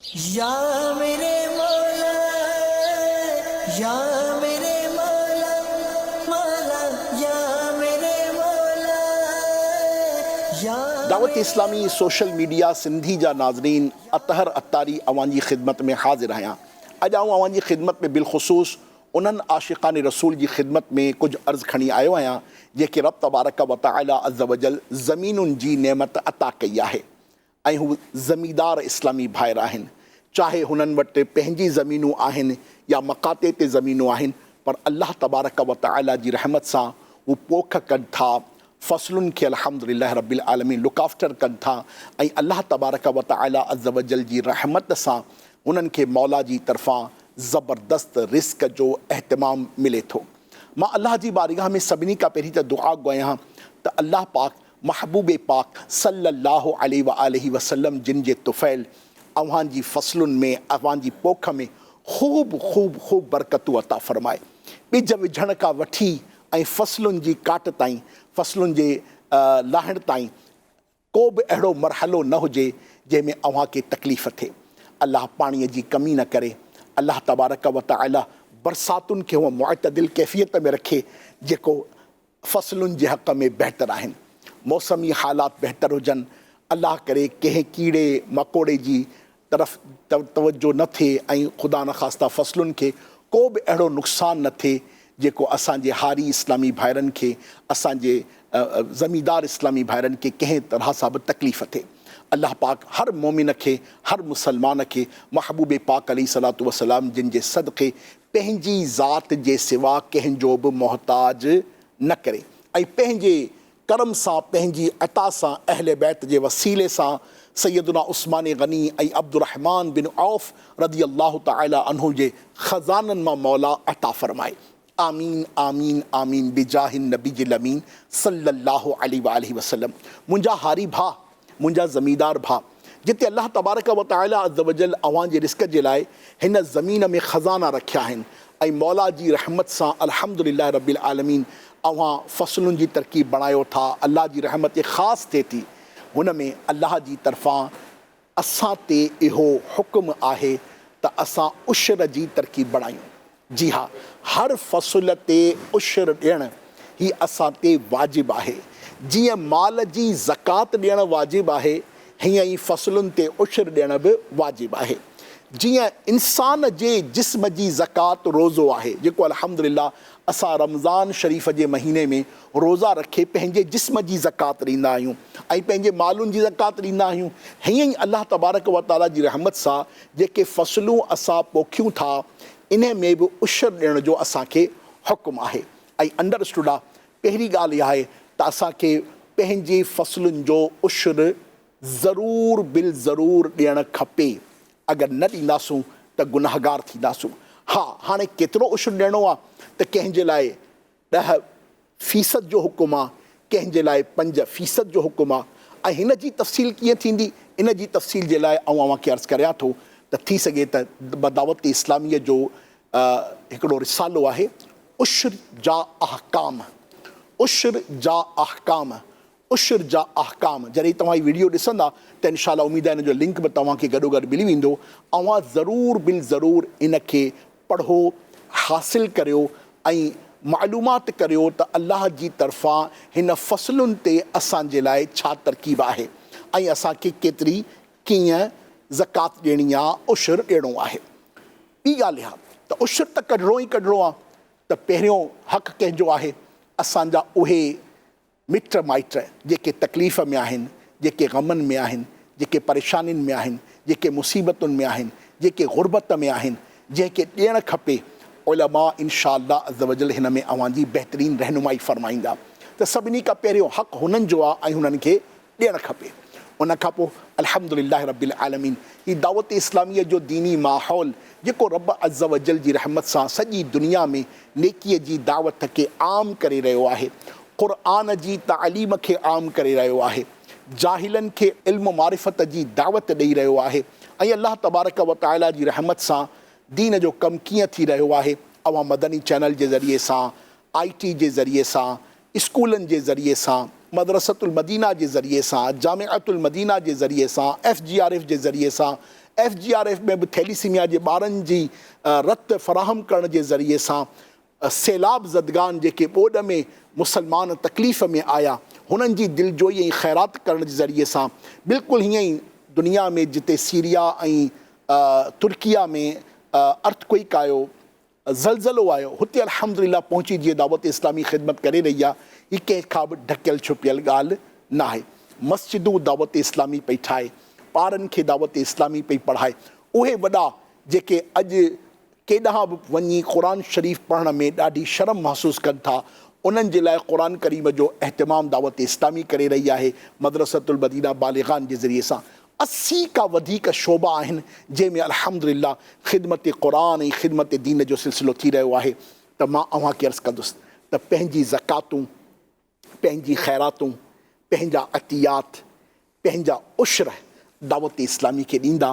يا ميري مولا يا ميري مولا مولا يا ميري مولا يا دعوت اسلامي سوشل ميڊيا سنڌي جا ناظرين اطهر عطاري اوهان جي خدمت ۾ حاضر آهيان اڄ آئون اوهان جي خدمت ۾ بالخصوص انهن عاشقان رسول جي خدمت ۾ ڪجهه عرض کڻي آيو آهيان جيڪي رب تبارڪ وتعالي عزوجل زمينن جي نعمت عطا ڪئي آهي ۽ هو زميندار اسلامي ڀائر آهن، چاهي هنن وٽ پنهنجي زمينون آهن يا مقاطعي تي زمينون آهن، پر الله تبارڪ و تعالي جي رحمت سان هو پوک ڪن ٿا، فصلن کي الحمد لله رب العالمين لڪ آفٽر ڪن ٿا ۽ الله تبارڪ و تعالي عزوجل جي رحمت سان هنن کي مولا جي طرفان زبردست رزق جو اهتمام ملي ٿو. مان الله جي بارگاهه ۾ سڀني کان پهرين ته دعا گو آهيان ته الله پاڪ محبوب پاڪ صلّي اللّٰه عليه واٰله وسلّم جن جي طفيل اوهان جي فصلن ۾ اوهان جي پوک ۾ خوب خوب خوب برڪتون عطا فرمائي. ٻج وجهڻ کان وٺي ۽ فصلن جي ڪاٽ تائين، فصلن جي لاهڻ تائين ڪو به اهڙو مرحلو نه هجي جنهن ۾ اوهان کي تڪليف ٿئي. الله پاڻي جي ڪمي نه ڪري. الله تبارڪ وتعالي برساتن کي هونء معتدل ڪيفيت ۾ رکي جيڪو فصلن جي حق ۾ بهتر آهن. موسمي حالات بهتر هجن، الله ڪري ڪنهن ڪيڙي مڪوڙي جي طرف توجه نه ٿئي ۽ خدا نخواسته فصلن کي ڪو به اهڙو نقصان نه ٿئي جيڪو اسان جي هاري اسلامي ڀائرن کي اسان جي زميندار اسلامي ڀائرن کي ڪنهن طرح سان به تڪليف ٿئي. الله پاڪ هر مؤمن کي هر مسلمان کي محبوب پاڪ عليه الصلوة والسلام جن جي صدقي پنهنجي ذات جي سوا ڪنهن جو به محتاج نه ڪري ۽ پنهنجي ڪرم سان پنهنجي عطا سان اهل بيت جي وسيلي سان سيدنا عثمان غني ۽ عبدالرحمان بن عوف رضي الله تعالي عنه جي خزانن مان مولا عطا فرمائي آمين آمين آمين بجاه النبي الامين صلي الله عليه واله وسلم منهنجا هاري ڀاء منهنجا زميندار ڀاء جتي الله تبارڪ و تعالي عزوجل اوهان جي رزق جي لاء هن زمين ۾ خزانا رکيا آهن ۽ مولا جي رحمت سان الحمدلله رب العالمين اوهان فصلن جي ترڪيب بڻايو ٿا الله جي رحمت خاص ٿئي ٿي هن ۾ الله جي طرفان اسان تي اهو حڪم آهي ته اسان عشر جي ترڪيب بڻايون. جي ها، هر فصل تي عشر ڏيڻ هي اسان تي واجب آهي. جيئن مال جي زڪوات ڏيڻ واجب آهي، هيئن ئي فصلن تي عشر ڏيڻ به واجب آهي. جيئن انسان جي جسم جي زڪوات روزو آهي، جيڪو الحمدلله اسان رمضان شريف جي مهيني ۾ روزا رکي پنهنجي جسم جي زڪوات ڏيندا آهيون ۽ پنهنجي مالن جي زڪوات ڏيندا آهيون، هيئن ئي الله تبارڪ و تعاليٰ جي رحمت سان جيڪي فصلون اسان پوکيون ٿا انهي ۾ به عشر ڏيڻ جو اسان کي حڪم آهي ۽ انڊر اسٽوڊ آ پهرين ڳالهه اها آهي ته اسان کي پنهنجي فصلن جو عشر ضرور بالضرور ڏيڻ کپي اگر نه ڏينداسون ته گنهگار ٿينداسون ها هاڻي ڪيترو عشر ڏيڻو آ ته ڪنهن جي لاء ڏهه فيصد جو حڪم آ، ڪنهن جي لاء پنج فيصد جو حڪم آ ۽ هن جي تفصيل ڪيئن ٿيندي، ان جي تفصيل جي لاء آئون اوهان کي عرض ڪريان ٿو ته ٿي سگهي ته دعوت اسلاميء جو هڪڙو رسالو آهي عشر جا احڪام، عشر جا احڪام، عشر جا احڪام جڏهن توهان هي وڊيو ڏسندا ته انشاء الله اميد آهي ان جو لنڪ به توهان کي گڏوگڏ ملي ويندو اوهان ضرور بالضرور ان کي پڙهو حاصل ڪريو ۽ معلومات ڪريو ته الله جي طرفان هن فصلن تي اسان جي لاء ڇا ترڪيب آهي ۽ اسان کي ڪيتري ڪيئن زڪوات ڏيڻي آ عشر ڏيڻو آهي ٻي ڳالهه اها ته عشر ته ڪڍڻو ئي ڪڍڻو آ ته پهريون حق ڪنهن جو آهي اسان جا اهي مٽ مائٽ جيڪي تڪليف ۾ آهن، جيڪي غمن ۾ آهن، جيڪي پريشانين ۾ آهن، جيڪي مصيبتن ۾ آهن، جيڪي غربت ۾ آهن، جنهن کي ڏيڻ کپي، علماء ان شاء الله عزوجل هن ۾ اوهان جي بهترين رهنمائي فرمائيندا ته سڀني کان پهريون حق هنن جو آهي ۽ هنن کي ڏيڻ کپي. ان کان پوء الحمد لله رب العالمين هي دعوت اسلاميء جو ديني ماحول جيڪو رب عزّوجل جي رحمت سان سڄي دنيا ۾ نيڪيء جي دعوت کي عام ڪري رهيو آهي، قرآن جي تعليم کي عام ڪري رهيو آهي، جاهلن کي علم و معرفت جي دعوت ڏئي رهيو آهي ۽ الله تبارڪ و تعاليٰ جي رحمت سان دين جو ڪم ڪيئن ٿي رهيو آهي اوهان مدني چينل جي ذريعي سان آئي ٽي جي ذريعي سان، اسڪولن جي ذريعي سان، مدرسة المدينه جي ذريعي سان، جامعة المدينه جي ذريعي سان، ايف جي آر ايف جي ذريعي سان، ايف جي آر ايف ۾ به ٿيليسيميا جي ٻارن جي رت فراهم ڪرڻ جي ذريعي سان سيلاب زدگان جيڪي ٻوڏ ۾ مسلمان تڪليف ۾ آيا هنن جي دلجوئي ۽ خيرات ڪرڻ جي ذريعي سان بلڪل هيئن ئي دنيا ۾ جتي سيريا ۽ ترڪيه ۾ ارٿ ڪوئيڪ آيو زلزلو آيو هتي الحمدلله پهچي جيئن دعوت اسلامي خدمت ڪري رهي آهي هي ڪنهن کان به ڍڪيل ڇپيل ڳالهه ناهي مسجدون دعوت اسلامي پئي ٺاهي ٻارن کي دعوت اسلامي پئي پڙهائي اهي وڏا جيڪي اڄ ڪيڏانهن به وڃي قرآن شريف پڙهڻ ۾ ڏاڍي شرم محسوس ڪن ٿا، انهن جي لاء قرآن ڪريم جو اهتمام دعوت اسلامي ڪري رهي آهي، مدرسة المدينه بالغان جي ذريعي سان 80 کان وڌيڪ شعبا آهن جنهن ۾ الحمدلله خدمت قرآن ۽ خدمت دين جو سلسلو ٿي رهيو آهي ته مان اوهان کي عرض ڪندس ته پنهنجي زڪواتون، پنهنجي خيراتون، پنهنجا عطيات، پنهنجا عشر دعوت اسلامي کي ڏيندا،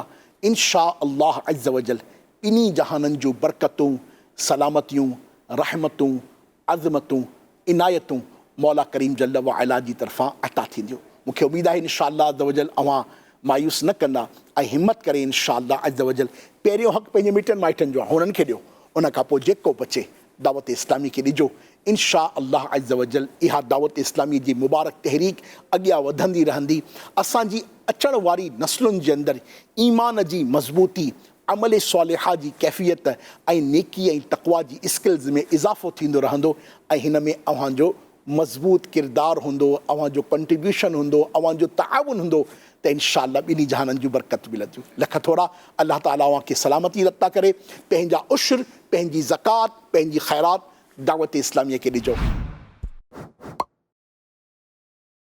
ان شاء الله عزّوجلّ ٻنهي جهانن جون برڪتون، سلامتيون، رحمتون، عظمتون، عنايتون مولا ڪريم جلّ وعلا جي طرفان عطا ٿينديون. مون کي اميد آهي ان شاء الله عزّوجلّ اوهان مايوس نه ڪندا ۽ همت ڪري ان شاء الله عزّوجلّ پهريون حق پنهنجي مٽن مائٽن جو آهي انهن کي ڏيو ان کان پوء جيڪو بچي دعوت اسلامي کي ڏجو ان شاء الله عزوجل اها دعوت اسلامي جي مبارڪ تحريڪ اڳيان وڌندي رهندي اسان جي اچڻ واري نسلن جي اندر ايمان جي مضبوطي عمل صالحه جي ڪيفيت ۽ نيڪي ۽ تقويٰ جي اسڪلز ۾ اضافو ٿيندو رهندو ۽ هن ۾ اوهان جو مضبوط ڪردار هوندو، اوهان جو ڪنٽريبيوشن هوندو، اوهان جو تعاون هوندو ته انشاء الله ٻنهي جهانن جون برڪتون ملنديون. لک ٿورا، الله تعالي اوهان کي سلامتي عطا ڪري، پنهنجا عشر، پنهنجي زڪوات، پنهنجي خيرات دعوت اسلاميء کي ڏجو.